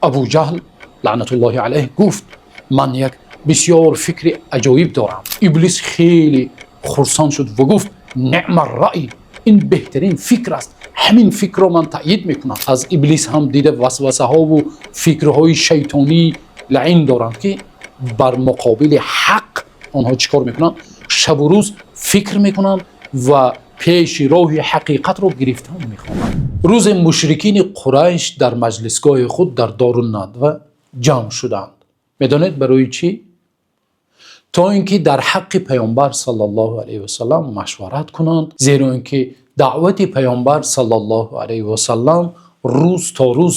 Абӯҷаҳл лаънатуллоҳи алайҳ гуфт: ман як бисёр фикри аҷоиб дорам. Иблис хеле хурсанд шуд ва гуфт: نعم الرأي, ин беҳтарин фикр аст, ҳамин фикрро ман таъйид мекунам. Аз Иблис ҳам дида васвасаҳо ва фикрҳои шайтонии лаъин доранд, ки бар муқобили ҳақ онҳо чӣ кор мекунанд? Шабу рӯз фикр мекунанд ва пеши роҳи ҳақиқатро гирифтан мехоҳанд. Рӯзе мушрикини Қурайш дар маҷлисгоҳи худ дар Доруннадва ҷамъ шуданд. Медонед барои чӣ? То ин ки дар ҳаққи Паёмбар саллаллоҳу алайҳи васаллам машварат кунанд, зеро ин ки даъвати Паёмбар саллаллоҳу алайҳи васаллам рӯз то рӯз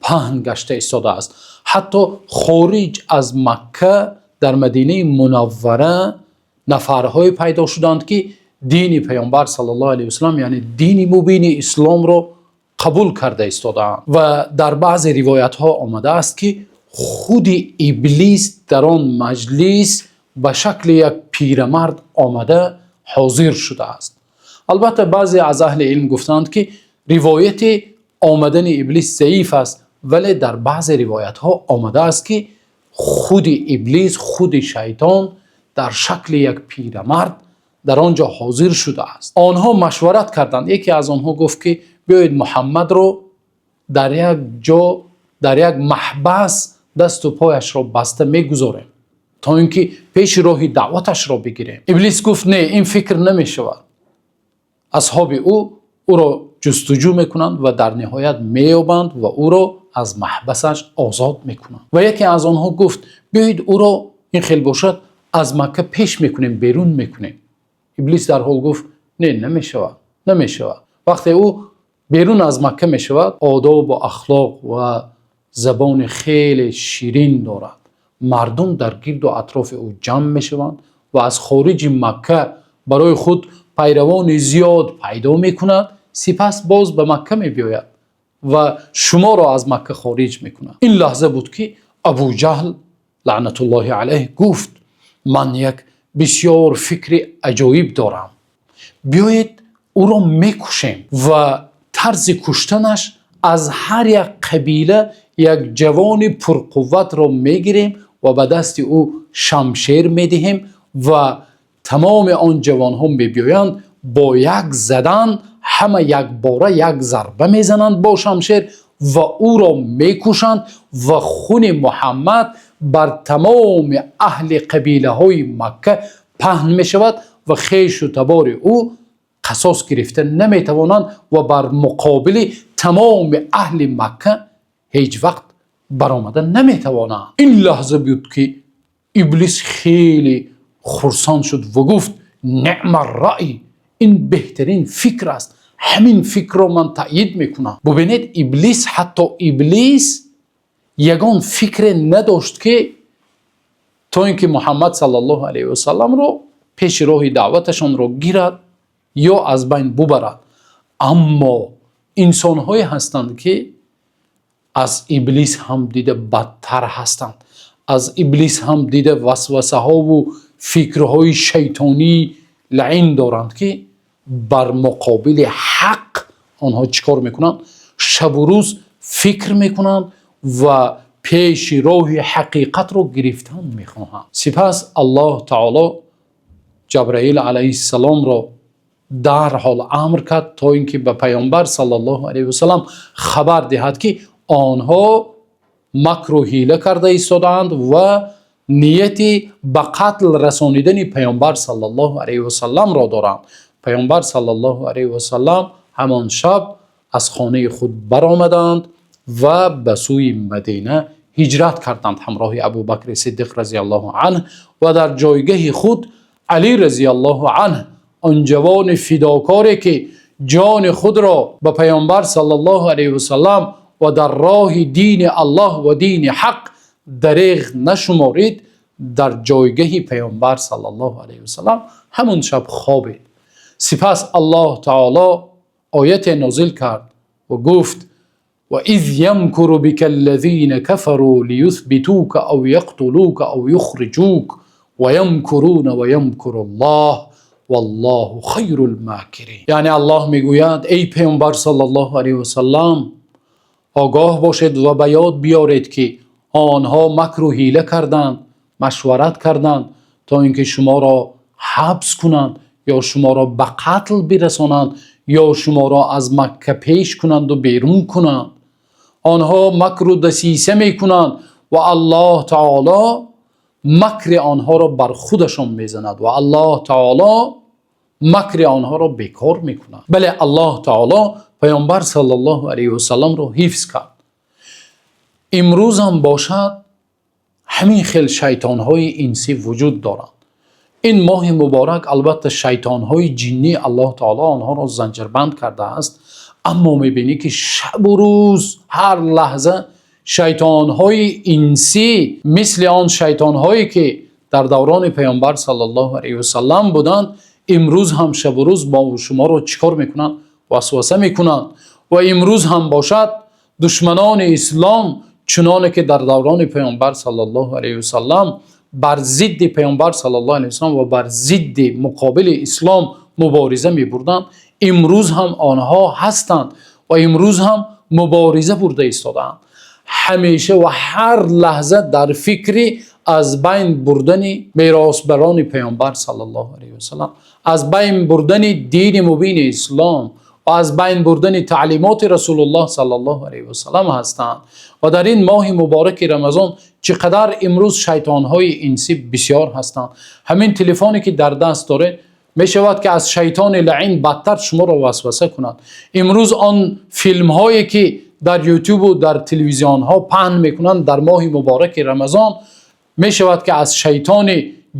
паҳн гашта истодааст. Ҳатто хориҷ аз Макка, дар Мадинаи Мунаввара, нафарҳое пайдо шуданд, ки дини Паёмбар саллаллоҳу алайҳи васаллам, яъне дини мубини Исломро қабул карда истодаанд. Ва дар баъзе ривоятҳо омадааст, ки худи Иблис дар он маҷлис ба шакли як пирамард омада ҳозир шудааст. Албатта, баъзе аз аҳли илм гуфтаанд, ки ривояти омадани Иблис заиф аст, вале дар баъзе ривоятҳо омадааст, ки худи Иблис, худи шайтон дар шакли як пирамард дар он ҷо ҳозир шудааст. Онҳо машварат карданд. Яке аз онҳо гуфт, ки биёед, Муҳаммадро дар як ҷо, дар як маҳбас дасту пояшро баста мегузорем, то ин ки пеши роҳи даъваташро бигирем. Иблис гуфт: не, ин фикр намешавад. Асҳоби ӯ ӯро ҷустуҷӯ мекунанд ва дар ниҳоят меёбанд ва ӯро аз маҳбасаш озод мекунанд. Ва яке аз онҳо гуфт: биёед, ӯро ин хел бошад, аз Макка пеш мекунем, берун мекунем. Иблис дар ҳол гуфт: не, намешавад, намешавад. Вақте ӯ берун аз Макка мешавад, одобу ахлоқ ва забони хеле ширин дорад. Мардум дар гирду атрофи ӯ ҷамъ мешаванд ва аз хориҷи Макка барои худ пайравони зиёд пайдо мекунад. Сипас боз ба Макка мебиёяд ва шуморо аз Макка хориҷ мекунад. Ин лаҳза буд, ки Абӯҷаҳл лаънатуллоҳи алайҳ гуфт: ман як бисёр фикри аҷоиб дорам. Биёед, ӯро мекушем ва тарзи куштанаш: аз ҳар як қабила як ҷавони пурқувватро мегирем ва ба дасти ӯ шамшер медиҳем ва тамоми он ҷавонҳо мебиёянд, бо як задан ҳама якбора як зарба мезананд бо шамшер ва ӯро мекушанд ва хуни Муҳаммад бар тамоми аҳли қабилаҳои Макка паҳн мешавад ва хешу табори ӯ қасос гирифта наметавонанд ва бар муқобили тамоми аҳли Макка ҳеҷ вақт баромада наметавонанд. Ин лаҳза буд, ки Иблис хеле хурсанд шуд ва гуфт: نعم الرأي, ин беҳтарин фикр аст, ҳамин фикрро ман таъйид мекунам. Бубинед, Иблис, ҳатто Иблис ягон фикре надошт, ки то ин ки Муҳаммад саллаллоҳу алайҳи васалламро пеши роҳи даъваташонро гирад ё аз байн бубарад. Аммо инсонҳое ҳастанд, ки аз Иблис ҳам дида бадтар ҳастанд, аз Иблис ҳам дида васвасаҳову фикрҳои шайтонии лаъин доранд, ки бар муқобили ҳақ онҳо чӣ кор мекунанд? Шабу рӯз фикр мекунанд ва пеши роҳи ҳақиқатро гирифтан мехоҳанд. Сипас Аллоҳ таоло Ҷабраил алайҳиссаломро дарҳол амр кард, то ин ки ба Паёмбар саллаллоҳу алайҳи васаллам хабар диҳад, ки онҳо макру ҳила карда истодаанд ва нияти ба қатл расонидани Паёмбар саллаллоҳу алайҳи васалламро доранд. Паёмбар саллаллоҳу алайҳи васаллам ҳамон шаб аз хонаи худ баромаданд ва ба сӯи Мадина ҳиҷрат карданд ҳамроҳи Абубакри Сиддиқ разияллоҳу анҳ. Ва дар ҷойгаҳи худ Алӣ разияллоҳу анҳ, он ҷавони фидокоре, ки ҷони худро ба Паёмбар саллаллоҳу алайҳи васаллам ва дар роҳи дини Аллоҳ ва дини ҳақ дареғ нашуморид, дар ҷойгаҳи Паёмбар саллаллоҳу алайҳи васаллам ҳамон шаб хобид. Сипас Аллоҳ таоло ояте нозил кард ва гуфт: وإذ يمكر بك الذين كفروا ليثبتوك أو يقتلوك أو يخرجوك ويمكرون ويمكر الله والله خير الماكرين. Яъне Аллоҳ мегӯяд: эй Паёмбар саллаллоҳу алайҳи васаллам, Огоҳ бошед ва ба ёд биёред, ки онҳо макру ҳила карданд, машварат карданд, то инки шуморо ҳабс кунанд ё шуморо ба қатл расонанд ё шуморо аз Макка пеш кунанд ва берун кунанд. Онҳо макру дасиса мекунанд ва Аллоҳи таъоло макри онҳоро бар худашон мезанад ва Аллоҳи таъоло макри онҳоро бекор мекунад. Бале, Аллоҳи таъоло Паёмбар саллаллоҳу алайҳи васалламро ҳифз кард. Имрӯз ҳам бошад, ҳамин хел шайтонҳои инсӣ вуҷуд доранд. Ин моҳи муборак, албатта, шайтонҳои ҷиннӣ, Аллоҳи таъоло онҳоро занҷирбанд кардааст, аммо мебинӣ, ки шабу рӯз, ҳар лаҳза шайтонҳои инсӣ мисли он шайтонҳое, ки дар давраи Паёмбар саллаллоҳу алайҳи васаллам буданд, имрӯз ҳам шабу рӯз мо ва шуморо чӣ кор мекунанд? Васваса мекунанд. Ва имрӯз ҳам бошад, душманони ислом, чунонки дар давраи Паёмбар саллаллоҳу алайҳи васаллам бар зидди Паёмбар саллаллоҳу алайҳи васаллам ва бар зидди муқобили ислом мубориза мебурданд, имрӯз ҳам онҳо ҳастанд ва имрӯз ҳам мубориза бурда истодаанд. Ҳамеша ва ҳар лаҳза дар фикри аз байн бурдани меросбарони Паёмбар саллаллоҳу алайҳи васаллам, аз байн бурдани дини мубини ислом ва аз байн бурдани таълимоти Расулуллоҳ саллаллоҳу алайҳи васаллам ҳастанд. Ва дар ин моҳи муборак Рамазон чӣ қадар имрӯз шайтонҳои инсӣ бисёр ҳастанд. Ҳамин телефоне, ки дар даст доред, мешавад, ки аз шайтони лаъин бадтар шуморо васваса кунад. Имрӯз он филмҳое, ки дар Ютуб ва дар телевизионҳо паҳн мекунанд, дар моҳи муборак Рамазон мешавад, ки аз шайтони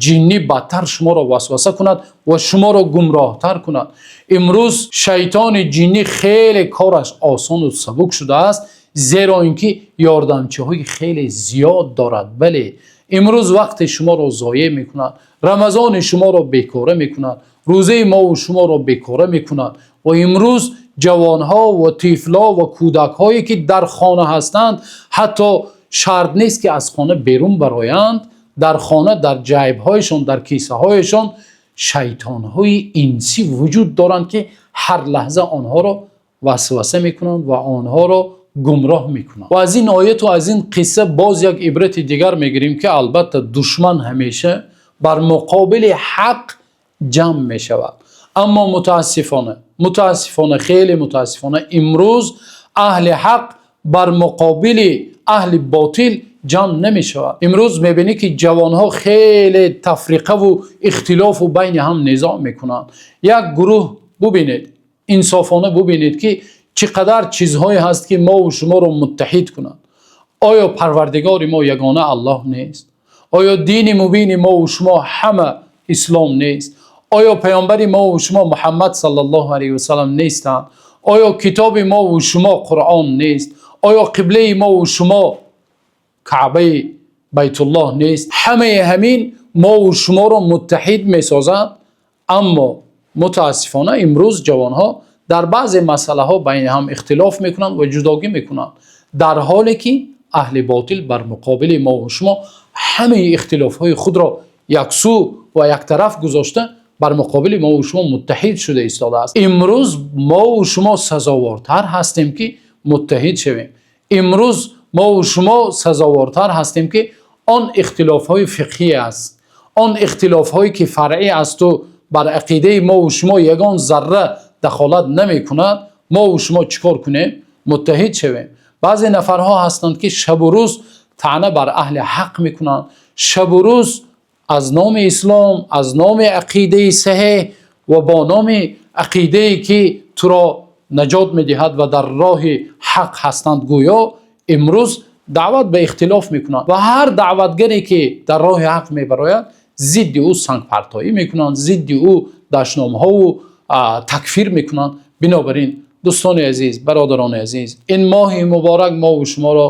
ҷиннӣ бадтар шуморо васваса кунад ва шуморо гумроҳтар кунад. Имрӯз шайтони ҷиннӣ хеле кораш осон ва сабук шудааст, зеро инки ёрдамчиҳои хеле зиёд дорад. Бале, имрӯз вақти шуморо зоеъ мекунад, Рамазони шуморо бекора мекунад, рӯзаи мо ва шуморо бекора мекунад. Ва имрӯз ҷавонҳо ва тифлҳо ва кӯдакҳое, ки дар хона ҳастанд, ҳатто шарт нест, ки аз хона берун бароянд, дар хона, дар ҷайбҳояшон, дар кисаҳояшон шайтонҳои инсӣ вуҷуд доранд, ки ҳар лаҳза онҳоро васваса мекунанд ва онҳоро гумроҳ мекунанд. Ва аз ин оят ва аз ин қисса боз як ибрати дигар мегирем, ки албатта душман ҳамеша бар муқобили ҳақ ҷамъ мешавад. Аммо мутаассифона, мутаассифона, хеле мутаассифона, имрӯз аҳли ҳақ бар муқобили аҳли ботил ҷамъ намешавад. Имрӯз мебинӣ, ки ҷавонҳо хеле тафриқа ва ихтилоф ва байни ҳам низоъ мекунанд. Як гурӯҳ, бубинед, инсофона бубинед, ки чӣ қадар чизҳое ҳаст, ки мо ва шуморо муттаҳид кунад. Оё Парвардигори мо ягона Аллоҳ нест? Оё дини мубини мо ва шумо ҳама ислом нест? Оё паёмбари мо ва шумо Муҳаммад саллаллоҳу алайҳи васаллам нестанд? Оё китоби мо ва шумо Қуръон нест? Оё қиблаи мо ва шумо Каъбаи Байтуллоҳ нест? Ҳамаи ҳамин мо ва шуморо муттаҳид месозад. Аммо мутаассифона имрӯз ҷавонҳо дар баъзе масъалаҳо байни ҳам ихтилоф мекунанд ва ҷудогӣ мекунанд, дар ҳоле ки аҳли ботил бар муқобили мо ва шумо ҳамаи ихтилофҳои худро яксӯ ва яктараф гузошта, бар муқобили мо ва шумо муттаҳид шуда истодааст. Имрӯз мо ва шумо сазовортар ҳастем, ки муттаҳид шавем. Имрӯз мо ва шумо сазовортар ҳастем, ки он ихтилофҳои фиқҳӣ аст, он ихтилофҳое, ки фаръӣ аст ва бар ақидаи мо ва шумо ягон зарра дахолат намекунад, мо ва шумо чӣ кор кунем? Муттаҳид шавем. Баъзе нафарҳо ҳастанд, ки шабу рӯз таъна бар аҳли ҳақ мекунанд, шабу рӯз аз номи ислом, аз номи ақидаи саҳеҳ ва бо номи ақидае, ки туро наҷот медиҳад ва дар роҳи ҳақ ҳастанд, гӯё имрӯз даъват ба ихтилоф мекунанд ва ҳар даъватгаре, ки дар роҳи ҳақ мебарояд, зидди ӯ сангпартоӣ мекунанд, зидди ӯ дашномҳо ва такфир мекунанд. Бинобар ин, дӯстони азиз, бародарони азиз, ин моҳи муборак мо ва шуморо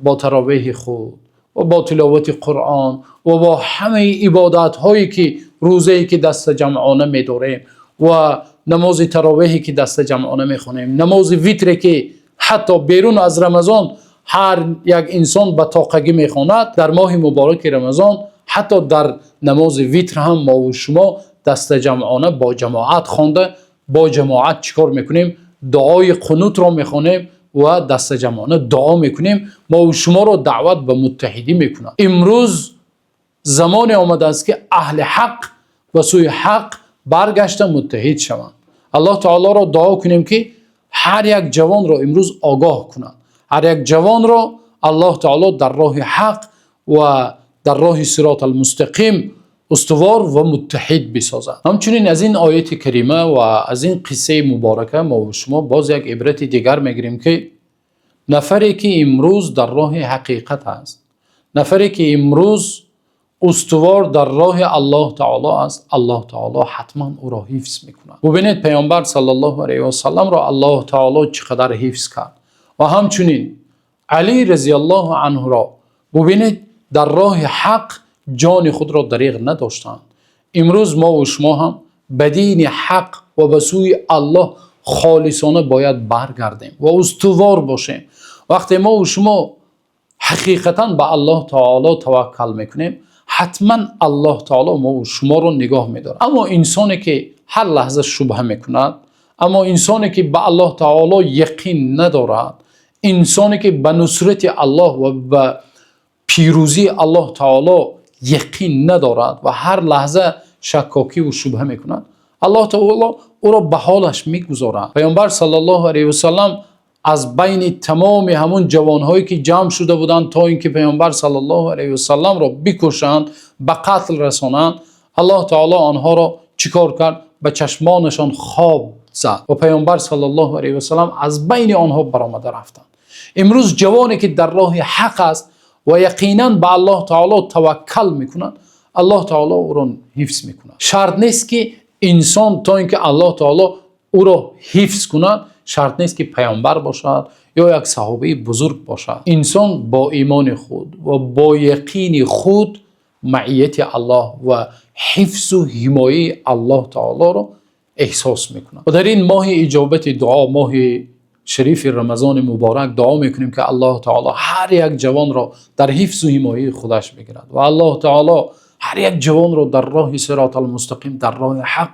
бо таровеҳи худ ва бо тиловати Қуръон ва бо ҳамаи ибодатҳое, ки рӯзае, ки дастаҷамъона медорем, ва намози таровеҳе, ки дастаҷамъона мехонем, намози витре, ки ҳатто берун аз Рамазон ҳар як инсон ба тоқагӣ мехонад, дар моҳи муборак Рамазон ҳатто дар намози витр ҳам мо ва шумо дастаҷамъона бо ҷамоат хонда, бо ҷамоат чӣ кор мекунем? Дуои қунутро мехонем. Ва дастаҷамъона дуо мекунем, мо ва шуморо даъват ба муттаҳидӣ мекунад. Имрӯз замоне омадааст, ки аҳли ҳақ ба сӯи ҳақ баргашта, муттаҳид шаванд. Аллоҳи таолоро дуо кунем, ки ҳар як ҷавонро имрӯз огоҳ кунад, ҳар як ҷавонро Аллоҳи таоло дар роҳи ҳақ ва дар роҳи сироти мустақим устувор ва муттаҳид бисозад. Ҳамчунин аз ин ояи карима ва аз ин қиссаи муборака мо ва шумо боз як ибрати дигар мегирем, ки нафаре ки имрӯз дар роҳи ҳақиқат аст, нафаре ки имрӯз устувор дар роҳи Аллоҳи таоло аст, Аллоҳи таоло ҳатман ӯро ҳифз мекунад. Бубинед, Паёмбар саллаллоҳу алайҳи васаллам ро Аллоҳи таоло чӣ қадар ҳифз кард ва ҳамчунин Алӣ разияллоҳу анҳуро бубинед, дар роҳи ҳақ ҷони худро дареғ надоштанд. Имрӯз мо ва шумо ҳам ба дини ҳақ ва ба сӯи Аллоҳ холисона бояд баргардем ва устувор бошем. Вақте мо ва шумо ҳақиқатан ба Аллоҳи таоло таваккул мекунем, ҳатман Аллоҳи таоло мо ва шуморо нигоҳ медорад. Аммо инсоне ки ҳар лаҳза шубҳа мекунад, аммо инсоне ки ба Аллоҳи таоло яқин надорад, инсоне ки ба нусрати Аллоҳ ва ба пирӯзии Аллоҳи таоло яқин надорад ва ҳар лаҳза шаккокӣ ва шубҳа мекунад, Аллоҳи таоло ӯро ба ҳолаш мегузорад. Паёмбар саллаллоҳу алайҳи васаллам аз байни тамоми ҳамон ҷавонҳое ки ҷамъ шуда буданд, то инки Паёмбар саллаллоҳу алайҳи васалламро бикушанд, ба қатл расонанд, Аллоҳи таоло онҳоро чӣ кор кард? Ба чашмонашон хоб зад ва Паёмбар саллаллоҳу алайҳи васаллам аз байни онҳо баромада рафтанд. Имрӯз ҷавоне ки дар роҳи ҳақ аст ва яқинан ба Аллоҳи таоло таваккул мекунад, Аллоҳи таоло ӯро ҳифз мекунад. Шарт нест, ки инсон то инки Аллоҳи таоло ӯро ҳифз кунад, шарт нест, ки паёмбар бошад ё як саҳобаи бузург бошад. Инсон бо имони худ ва бо яқини худ маъияти Аллоҳ ва ҳифз ва ҳимояти Аллоҳи таолоро эҳсос мекунад. Ва дар ин моҳи иҷобати дуо, моҳи шарифи Рамазони муборак, дуо мекунем, ки Аллоҳи таоло ҳар як ҷавонро дар ҳифз ва ҳимояти худаш бигирад ва Аллоҳи таоло ҳар як ҷавонро дар роҳи сироти мустақим, дар роҳи ҳақ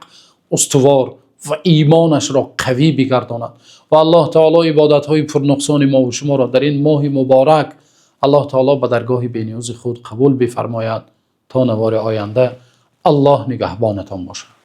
устувор ва имонашро қавӣ бигардонад. Ва Аллоҳи таоло ибодатҳои пурнуқсони мо ва шуморо дар ин моҳи муборак Аллоҳи таоло ба даргоҳи бениёзи худ қабул бифармояд. То навори оянда, Аллоҳ нигаҳбонатон бошад.